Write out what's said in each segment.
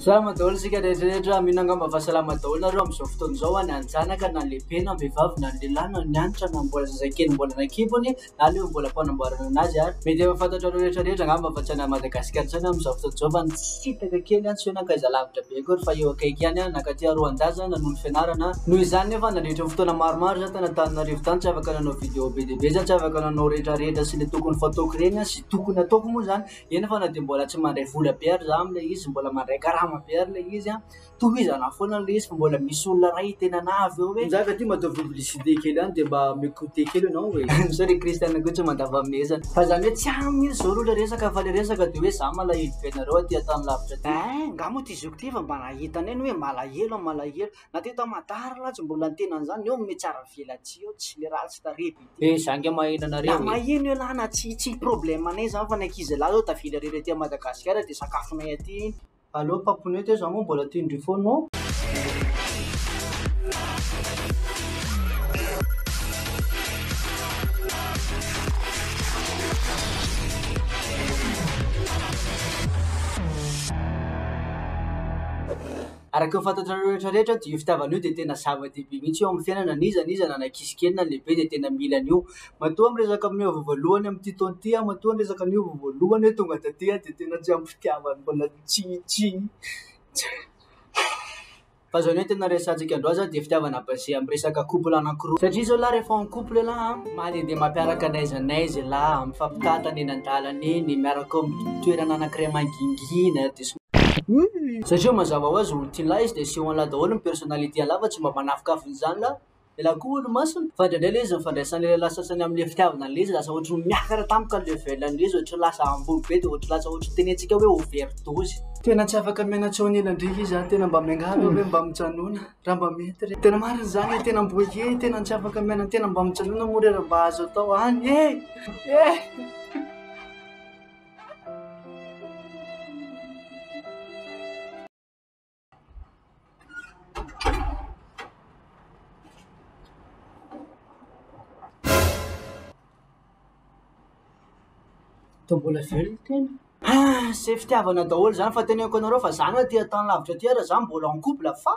Salama daholo isika rehetra rehetra, mino angamba fa salama daholo nareo amin'izao fotoana izao, na ny zanaka na ny lehibe na ny vehivavy na ny lehilahy na ny nianatra na ny mbola zazakely mbola any an-kibony na le mbola am-panamboarana anazy ary. Mety efa fantatrareo rehetra rehetra angamba fa tsy any Madagasikara intsony aho amin'izao fotoana izao fa nisintaka kely aho, tsy hoe nankaiza lavitra be akory fa eo akaiky ihany aho, nankaty Rwanda za nanohy ny fianarana. Noho izany nefa nandritra ny fotoana maromaro za tany Antananarivo tany tsy afaka nanao vidéo be dia be za, tsy afaka nanao rehetra rehetra sy le tokony fataoko ireny sy tokony ataoko moa zany. Eny fa na dia mbola tsy mandray vola be ary za amin'ilay izy, mbola mandray karama be ary ilay izy an, tohizana foana ilay izy fa mbola misy olona iray hiteny anah avy eo hoe. Njaka ty mba atao publicité kely ihany dia mba m'écouter kely ianao e. Sao ry Christian koa tsy mandà fanomezana. Fa zany hoe tsy aminy io zao aloha ilay resaka fa ilay resaka dia hoe za malahelo be anareo aty an-tany lavitra aty. Ein, nga moa ty zoky ty efa mba nahita anay ny hoe malahelo aho malahelo. Na teto Mada ary lahy tsy mbola niteny an'izany, eo mihatsara velatsihy eo, tsy le ratsy tarehy be ty. Eh za nge maheno anareo e. Na maheno ialahy na tsy, tsy problème anay zany fa ny ankizy lahy zao tavela irery aty Madagasikara dia sakafonay aty iny. Allo Papounette za moa mbola tian-dry foana ô. Araka ny fantatrareo rehetra rehetra dia io fitiavana io dia tena zava-dehibe mihitsy eo amin'ny fiainana, n'iza n'iza na ny ankizy kely na ny lehibe dia tena mila an'io. Matoa miresaka amin'io vao voalohany amin'ity taona ity aho, matoa niresaka an'io vao voalohany hoe tonga taty aho dia tena tsy ampy fitiavana, mbola tsy tsy tsy. Fa izany hoe tena resahantsika androany izany dia fitiavana basé amin'ny resaka couple anankiroa. Satria izao lahy rehefa en couple ialahy an, mandehandeha mampiaraka n'aiza n'aiza ialahy, mifampitantana eny an-dalana eny, miaraka ao amin'ny toerana anankiray mangingina dia somary. Satria mazava ho azy olo tia lahy izy dia asehon'lah daholo ny personnalité an'lah fa tsy mba manafokafona izany lah. Elah koa olo masina. Fa indraindray le izy ny fandraisan'ny lehilahy sasany amin'le fitiavana an'le izy lasa ohatry ny miakatra tampoka ny level an'le izy ohatry ny lasa ambony be dia ohatry lasa ohatry ny tenentsika hoe overdose. Tena tsy afaka miaina tsy ao anilan-driaka izy an, tena mba miangavy aho hoe mba mijanona raha mba mety re. Tena marina izany e, tena mbo e, tena tsy afaka miaina, tena mba mijanona moa re raha mba azo atao any e! E! Toa mbola velona ny tena. Ah, c'est fitiavana daholo zany fa teneniko anareo fa za na aty an-tany lavitra aty ary za mbola en couple fa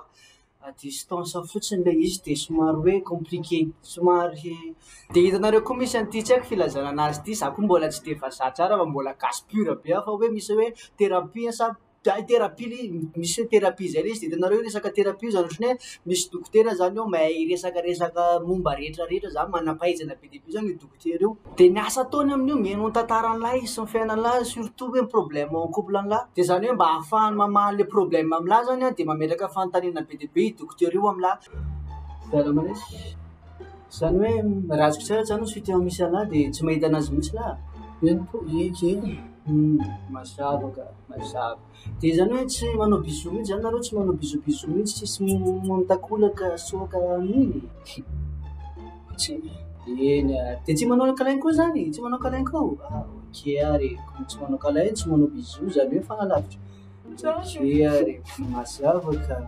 à distance fotsiny ilay izy dia somary hoe compliqué, somary dia hitanareo koa misy an'ity tsy haiko filazana anazy ity, za koa mbola tsy dia vazaha tsara fa mbola gasy pur be aho fa hoe misy hoe thérapie sa thérapie ilay izy, misy hoe thérapie izay ilay izy dia hitanareo io resaka thérapie io izany ohatran'ny hoe misy dokotera izany eo mahay resaka momba rehetra rehetra izany, manam-pahaizana be dia be izany io dokotera io. Dia ny asa ataony amin'io mihaino ny tantaran'ilay izy sy ny fiainan'ilay surtout hoe ny problème en couple an'ilay. Dia izany hoe mba ahafahany mamaha an'ilay problème amin'ilay izany an, dia mametraka fanontaniana be dia be io dokotera io amin'ilay. Salama lesy. Izany hoe raha azoko tsara izany ny soutien misy an'lah dia tsy mahita an'azy mihitsy lah. Eny koa, eny e. Mazava ka, mazava. Dia izany hoe tsy manao bisous mihitsy izany nareo, tsy manao bisous bisous mihitsy, tsisy mitakolaka soaka amin'iny? Tsy, eny ary. Dia tsy manao câlin koa izany? Tsy manao câlin koa? Ah ok ary, koa tsy manao câlin, tsy manao bisous, izany hoe mifanalavitra. Ok ary, mazava ka.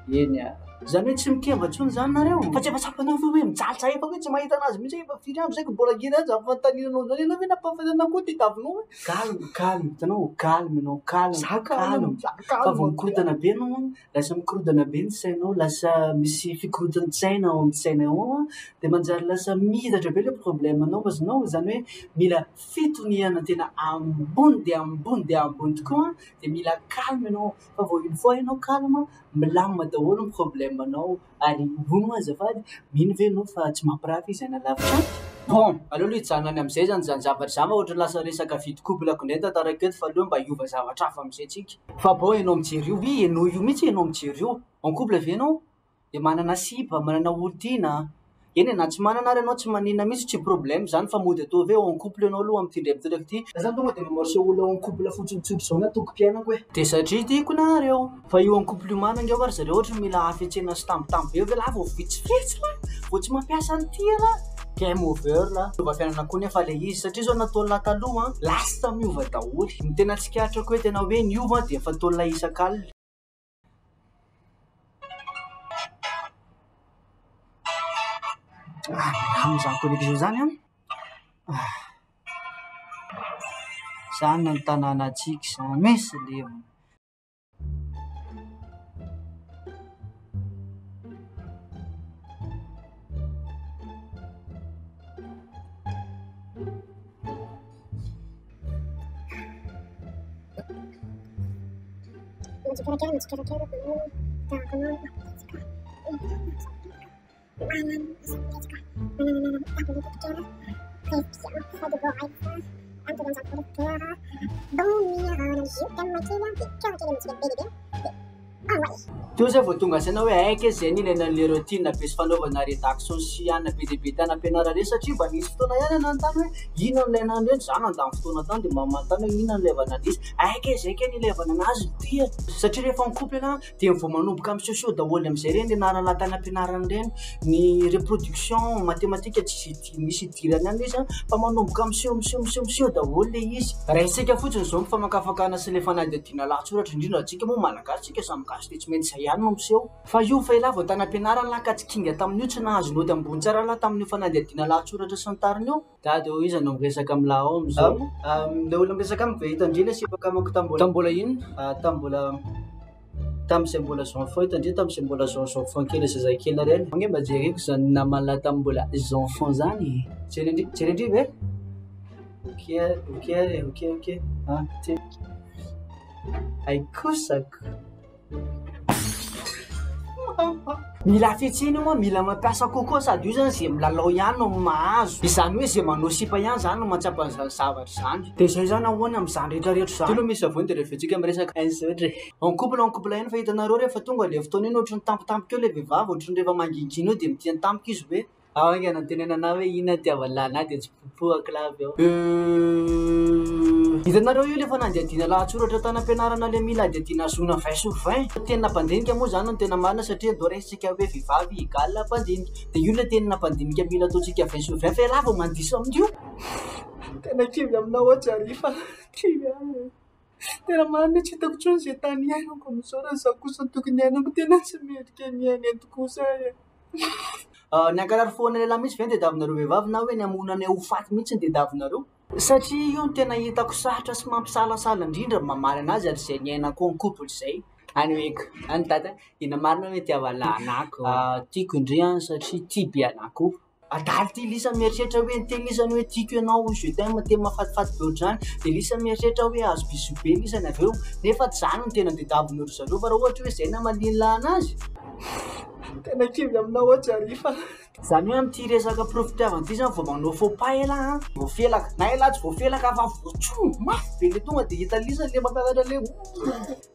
Eny ary. Izany hoe tsy mikemba intsony izany nareo? Fa tsy efa tsapanao ve hoe mijaly zahay efa hoe tsy mahita anazy mihitsy hoe efa firy andro zay ko mbola hira izany fanontaniana anao izany ianao ve nampahafantarina koa ty davinao hoe. Calme, calme, hitanao calme ianao, calme, calme, fa vao mikorontana be ianao an, lasa mikorontana be ny sainao, lasa misy fikorontan-tsaina ao amin'ny sainao ao an, dia manjary lasa miitatra be ilay problème anao, azonao? Izany hoe mila fitoniana tena ambony dia ambony dia ambony tokoa an, dia mila calme ianao. Fa vao une fois ianao calme, milamina daholo ny problème nao ary hono azafady, mino ve ianao fa tsy mampirafy izy any alavitra any? Bon, aleo aloha hijanona any amin'izay izany izany zavatra izany fa ohatran'ny lasa resaka vie de couple ko indray ny tantarako eto fa aleo mba hiova zavatra hafa amin'izay tsika. Fa bon ianao mijery io, oui ianao io mihitsy ianao mijery io, en couple ve ianao? Dia manana sipa, manana olon-tiana, eny e na tsy manana ary ianao tsy maninona mihitsy, tsy problème izany fa mody ataovy hoe en couple ianao aloha amin'ity indray mitoraka ity. Za zany tonga dia mi-amorcer olona en couple fotsiny tsotra izao ny antokom-piainako e. Dia satria tiako nareo. Fa io en couple io marina ange ho'a ry zareo ohatry ny mila hafetsena sy tambitamby be ve lahy vao vitsivitsy lahy vao tsy mampiasa an'ity ialahy. Game over lah. Miova fiainana koa nefa ilay izy satria izao nataon'lah taloha an, lasa miova daholo. Ny tena tsikaritrako hoe tena hoe niova dia efa ataon'lah isak'alina. Ah, milamina izany connexion izany an. Ah. Izany ny tanànantsika izany, misy levona. Teo zay vao tonga saina hoe aika izay ny ilaina an'ilay routine be sy fanaovana rédaction sy anona be dia be tany am-pianarana ireny satria mba nisy fotoana ihany aho nanontany hoe inona no ilaina an'ireny, za nandany fotoana tany dia mba manontany hoe inona no ilaivana an'izy, aika izay kay ny ilaivana anazy ity e! Satria rehefa en couple ianao dia vao manomboka misehoseho daholo amin'izay ireny le anarana tany am-pianarana ireny, ny reproduction, matematika tsisy misy idirany ihany ilay izy an, fa manomboka miseho miseho miseho miseho daholo ilay izy. Raisitsika fotsiny izao ny famakafakana sy ilay fanadihadiana lahatsoratra indrindra antsika moa malagasy tsika samy gasy dia tsy maintsy izay ihany no miseho. Fa io fa elah vao tany am-pianarana lah ka tsy kinga tamin'io tsy nahazo naoty ambony tsara lah tamin'io fanadihadiana lahatsoratra sy ny tariny io. Dada ô iza no miresaka amin'lah ao amin'izao? Ilay olona miresaka amiko ve hitan-dry ilay sipa akamako tamin'ny mbola. Tamin'ny mbola inona? Tamin'ny mbola tamin'izay mbola enfant hitan-dry tamin'izay mbola enfant kely zazakely ireny. Ange mba jereko izany naman'lah tamin'ny mbola enfant izany e. Jerendry jerendry ve? Ok ok ok ok ah ty. Hay kosa ko. Mila hafetsena io an, mila mampiasa kokoa sady io zany zay milalao ihany no mahazo, izany hoe zay manao sipa ihany zany no mahatsapa an'izany zavatra izany. De zay zany ahoana amin'izany rehetra rehetra izany? Ty aloha misy savony de rehefa tsika miresaka aizotra e. En couple en couple ihany fa hitanareo rehefa tonga le fotoana iny ohatran'ny tampotampoka eo le vehivavy ohatran'ny rehefa mangingina eo de miteny tampoka izy hoe Ao haingana ny tenenana hoe inona ty avalana dia tsy popohako la avy eo. Hitanareo io le fanadihadiana lahatsoratra tany am-pianarana le mila adihadiana ahazoana 20 sur 20. Tenina mpandinika moa zany no tena marina satria andao raisintsika hoe vehivavy égale mpandinika. Dia io le tenina mpandinika mila ataontsika 20 sur 20 fa ialahy vao mandiso amin'io. Tena kivy aminao aho Jarifa fa kivy aho e. Tena marina tsy hitako intsony izay tany iainako amin'izao raha izaho kosa no tokony hiainako tena tsy mendrika ny hiaina eto kosa aho e. Ny hankarary foana lehilahy mihitsy ve no tadiavinareo vehivavy na hoe ny hamono anay ho faty mihitsy no tadiavinareo? Satria io no tena hitako sarotra sy mampisalasala indrindra ny mamaly anazy ary izay niainako en couple izay. Any hoe ko, any dada, inona marina no itiavan'lah anah ko? Tiako indry an satria tia be anah koa. Adala ity Lisa mieritreritra hoe niteny lisany hoe tiako ianao, je t'aime, teny mahafatifaty be ohatr'izany, dia Lisa mieritreritra hoe azo bisous be lisany avy eo, nefa tsy izany no tena tadiavin-dry zareo fa raha ohatra hoe izay no hamalian'lah anazy. Tena kivy aminao aho Jarifa. Izany hoe amin'ity resaka porofom-pitiavana ity izany vao manao faux pas elah an, voafelaka, na elah tsy voafelaka fa voatsongo mafy be le tonga dia hitan'i lisany le mampiakatra le.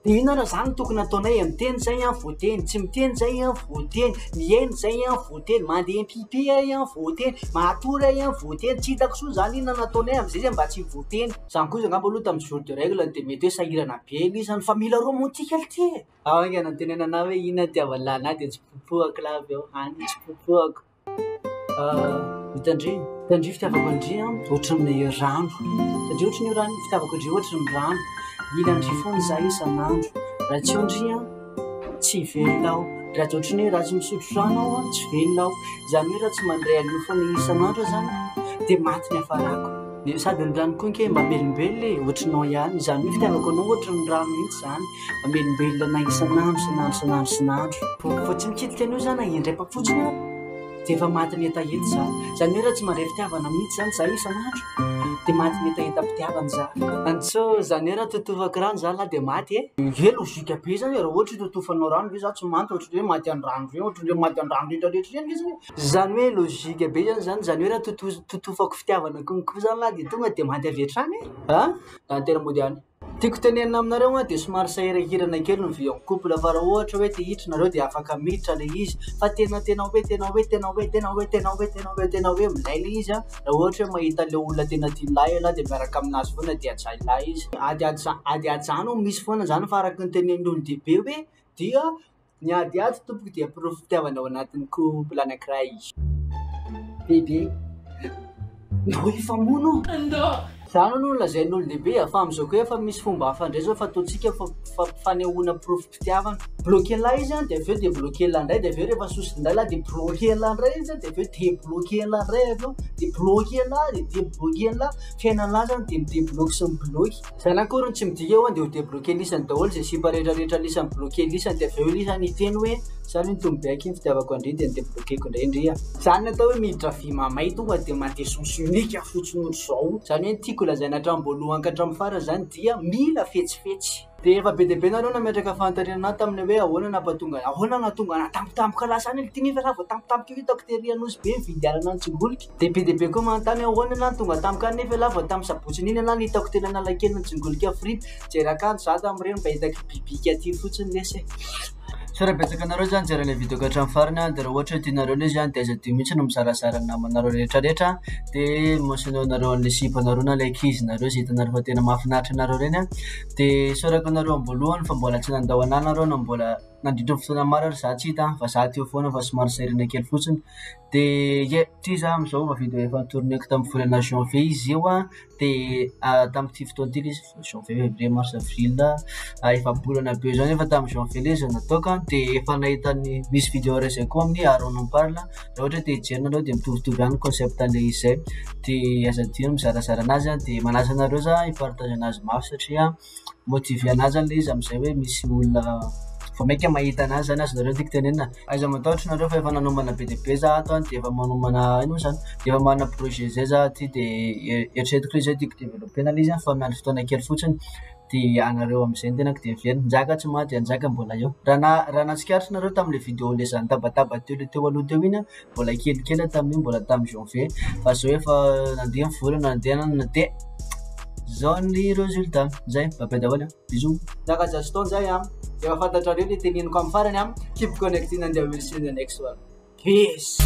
Dia inona ary izany no tokony ataonay e? Miteny izay an, voateny, tsy miteny izay an, voateny, mihaino izay an, voateny, mandeha mi-pipi ay an, voateny, matory ay an, voateny, tsy hitako intsony izany inona no ataonay amin'izay izay mba tsy voateny. Izany kosa angamba aloha tamin'ny jour de règle dia mety hoe sahirana be lisany fa mila romantique ity e! Ao haingana ny tenenana hoe inona no itiavan'lah anah dia tsy popohako lah avy eo, any tsy popohako. Hitandremo, hitandremo fitiavako an-dry an, ohatran'ny rano, hitandremo ohatran'ny rano, fitiavako an-dry ohatran'ny rano, mila an-dry foana izaho isan'andro, raha tsy eo ndry an, tsy velona aho, raha tsy ohatran'ny hoe raha tsy misotro rano aho an, tsy velona aho, izany hoe raha tsy mandray an'io foana isan'andro aho izany dia maty ny hafarako, sady ny rano koa ange mamelombelona e, ohatranao ihany, izany hoe fitiavako anao ohatran'ny rano mihitsy izany, mamelombelona anay isan'andro isan'andro isan'andro isan'andro. Vao tsy mikitika an'io izany na indraipa fotsiny aho dia efa matin'ny hetaheta za. Izany hoe raha tsy mandray fitiavana mihitsy izany za isan'andro dia matin'ny hetahetam-pitiavana za. Antso, izany hoe raha totofako rano za lahy dia maty e? Ie, logique be izany e, raha ohatra hoe totofanao rano ve za tsy maty, ohatran'ny hoe maty an-drano ireny, ohatran'ny hoe maty an-drano rehetrarehetra ireny ve zany e? Izany hoe logique be zany izany, izany hoe raha totofako fitiavana konko zany lahy dia tonga dia maty avy hatrany e? An? Tena mody any. Tiako tenenina aminareo an, dia somary sahirahirana kely ny vie en couple fa raha ohatra hoe te hiditra nareo dia afaka miditra ilay izy fa tena tena hoe tena hoe tena hoe tena hoe tena hoe tena hoe tena hoe milay ilay izy an, raha ohatra hoe mahita an'ilay olona tena tian'lah ialahy dia miaraka aminazy foana dia hajain'lah izy. Adiady za- adiady zany hono misy foana zany fa araka ny tenenin'ny olon-dehibe hoe dia Ny adiady tompoko dia porofom-pitiavana ao anatin'ny couple anankiray. Bebe, ndao hifamono ô! Ndao! Zany aloha no lazain'olon-dehibe e, fa amin'izao koa efa misy fomba hafa indray zao fataontsika fanehoana porofom-pitiavana. Bloquer-lah izy an, dia avy eo debloquer-lah indray, dia avy eo rehefa soso-ndray lah dia bloquer-lah indray izy an, dia avy eo debloquer-lah indray avy eo, dia bloquer-lah dia debloquer-lah, fiainan'lah zany dia mi-debloque sy mi-bloque. Zany akory no tsy midika hoe andeha ho debloquer lisany daholo izay sipa rehetra rehetra lisany bloquer lisany dia avy eo lisany hiteny hoe za aloha nitombo be aky ny fitiavako an-dry dia nidebloquer-ko indray ndry a. Zany no atao hoe miditra vy mamay tonga dia mandeha sens unique fotsiny ohatr'izao. Zany hoe ny tiako. Tiako lazaina hatramin'ny voalohany ka hatramin'ny farany izany dia mila fetsifetsy. Dia efa be dia be nareo nametraka fanontaniana anahy tamin'ny hoe ahoana nampatonga, ahoana nahatonga anahy tampotampoka lasa any ity nefa raha vao tampotampoka io hitako tery Anosy be nividy anana nitsingolika. Dia be dia be koa manontany hoe ahoana ialahy no tonga tampoka any nefa ialahy vao tamin'ny sabotsy iny ialahy no hitako teny Analakely nitsingolika fripy. Jery akanjo za tamin'ireny mba hitako bibika aty fotsiny lesy e. Misaotra betsaka anareo zany nijery ilay vidéo ka hatramin'ny farany an, dia raha ohatra hoe tianareo ilay izy an, dia aza adino mihitsy ny mizarazara amin'ny namanareo rehetra rehetra an, dia mi-mentionner anareo an'ilay sipanareo na ilay ankizinareo izay hitanareo fa tena mahafinaritra anareo ireny an, dia isaorako anareo am-boalohany fa mbola tsy nandao anah nareo na mbola nandritra ny fotoana maro ary za tsy hita fa za teo foana fa somary sahirana kely fotsiny, dia ie, ity za amin'izao efa vidéo efa ni-tourner-ko tamin'ny volana janvier izy io an. Dia tamin'ity fotoana ity ilay izy, janvier, février, mars, avril, efa-bolana be izao nefa tamin'ny janvier ilay izy no nataoko an, dia efa nahita ny, misy vidéo iray izay koa amin'ny Aaron en parle, raha ohatra hoe te hijery nareo dia mitovitovy ihany ny concept an'ilay izy izay, dia aza adino mizarazara an'azy an, dia manasa anareo za hi-partager an'azy mafy satria. Motiver anazy zany le izy amizay hoe misy olona vao maika mahita anazy zany azonareo ny tiako tenenina. Aiza matahotra nareo fa efa nanomana be dia be za ato an, de efa manomana ino moa zany, de efa manana projet zay za aty de eritreretiko hoe zay tiako developena le izy an fa miandry fotoana kely fotsiny de anareo amizay ny tenako de miverina. Njaka tsy maty, Njaka mbola eo. Raha na- raha nahatsikaritra nareo tamle vidéo le za nitabataba teo le teo aloha teo iny an, mbola kelikely aho tamin'iny mbola tamin'ny janvier fa zao efa nandeha ny volana nandeha nanana de zao ny résultat zay bye bye daholo bisous. Zaka Gaston zay an, efa fantatrareo le teneniko amin'ny farany an, keep connecting and I will see you in the next one. Peace.